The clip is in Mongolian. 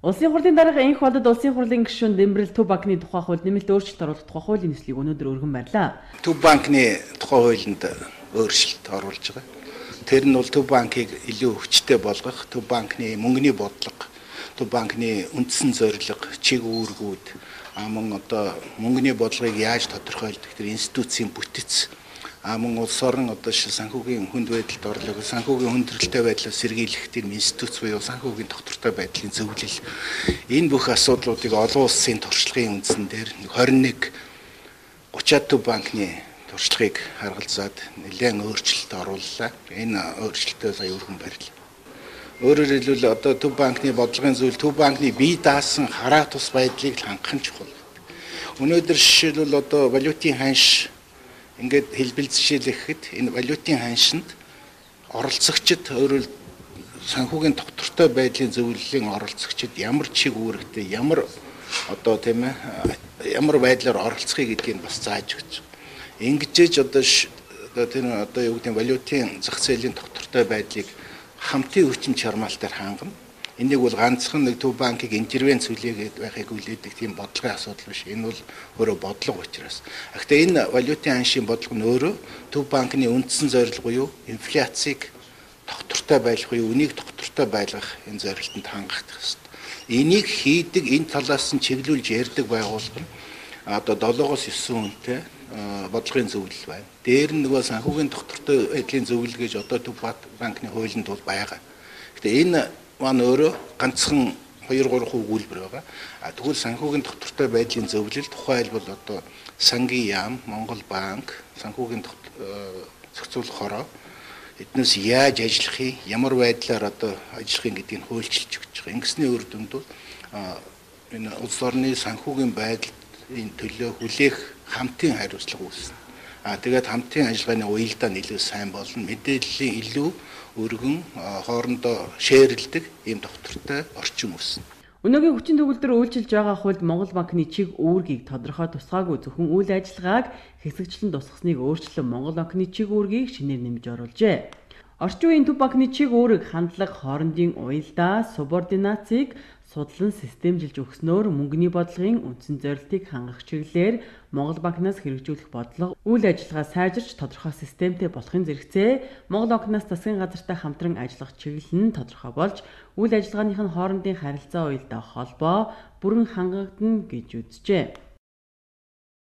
Улсын хурлын дарга энх болод Улсын хурлын гишүүн Дэмбэрэл Төв банкны тухай хууль нэмэлт өөрчлөлт оруулах тухай хуулийн төслийг өнөөдөр өргөн барьлаа. Төв банкны тухай хуулинд өөрчлөлт оруулж байгаа. Тэр нь бол Төв банкыг илүү хүчтэй болгох, Төв банкны мөнгөний бодлого, Төв банкны үндсэн зорилго, чиг үүргүүд, мөн одоо мөнгөний бодлогыг яаж тодорхойлдог тэр институцийн бүтэц, мөн улс орон одоо санхүүгийн хүнд байдалд орлого, санхүүгийн хүндрэлтэй байдлаас сэргийлэх тэр институц буюу санхүүгийн тогтвортой байдлын зөвлөл, энэ бүх асуудлуудыг олон улсын туршлагын үндсэн дээр 21 30-аад Төв банкны туршлагыг харгалзаад нэлээд өөрчлөлт орууллаа. Энэ өөрчлөлтөө сая өргөн барьлаа. Өөрөөр хэлбэл одоо Төв банкны бодлогын зөвлөл, Төв банкны бие даасан хараа тус байдлыг хангах нь чухал. Өнөөдөр жишээлбэл одоо валютын ханш ингээд хэлбэлзшээлэхэд энэ валютын ханшинд оролцогчид, өөрөөр санхүүгийн тогтвортой байдлын зөвлөлийн оролцогчид ямар чиг үүрэгтэй, ямар одоо тийм ээ ямар байдлаар оролцохыг гэдгийг бас зааж өгч. Ингэж одоо тэр одоо юу гэдэг нь валютын зах зээлийн тогтвортой байдлыг хамтын хүчин чармаалтаар хангана. Энийг бол ганцхан нэг Төв банкыг интервенц хүлээгээд байхыг хүлээдэг тийм бодлогын асуудал биш. Энэ бол өөрөө бодлого учраас. Гэхдээ энэ валютын ханшийн бодлого нь өөрөө Төв банкны үндсэн зорилго буюу инфляцийг тогтвортой байлгах буюу үнийг тогтвортой байлгах энэ зорилтод хангагдах ёстой. Энийг хийдэг, энэ талаас нь чиглүүлж ярьдаг байгууллага нь одоо 7-оос 9 хүнтэй бодлогын зөвлөл байна. Дээр нь нөгөө санхүүгийн тогтвортой байдлын зөвлөл гэж одоо Төв банкны хуулинд бол байгаа. Гэхдээ энэ маань өөрөө ганцхан 2-3 өгүүлбэр байгаа. А тэгвэл санхүүгийн тогтвортой байдлын зөвлөл тухайлбал одоо Сангийн яам, Монгол банк, санхүүгийн зохицуулах хороо эднээс яаж ажиллахыг, ямар байдлаар одоо ажиллахыг гэдгийг хуульчилж өгч байгаа. Ингэсний үр дүнд бол энэ улс орны санхүүгийн байдлын төлөө хүлээх хамтын хариуцлага үүснэ. А тэгээд хамтын ажиллагааны уялдаа нь илүү сайн болно. Мэдээллийн илүү өргөн хоорондоо шеэрлдэг ийм тогтвортой орчин үүснэ. Өнөөгийн хүчин төгөлдөр үйлчилж байгаа хуульд Монгол банкны чиг үүргийг тодорхой тусгаагүй зөвхөн үйл ажиллагааг хэсэгчлэн тусгасныг өөрчлөн Монгол банкны чиг үүргийг шинээр нэмж оруулжээ. Орчин үеийн Төв банкны чиг үүрэг, хандлага, хоорондын уялдаа, субординацийг судлан системжилж өгснөөр мөнгөний бодлогын үндсэн зорилтыг хангах чиглэлээр Монгол банкнаас хэрэгжүүлэх бодлого үйл ажиллагаа сайжирч тодорхой системтэй болохын зэрэгцээ Монгол банкнаас засгийн газартай хамтран ажиллах чиглэл нь тодорхой болж үйл ажиллагааных нь хоорондын харилцаа уялдаа холбоо бүрэн хангагдана гэж үзжээ.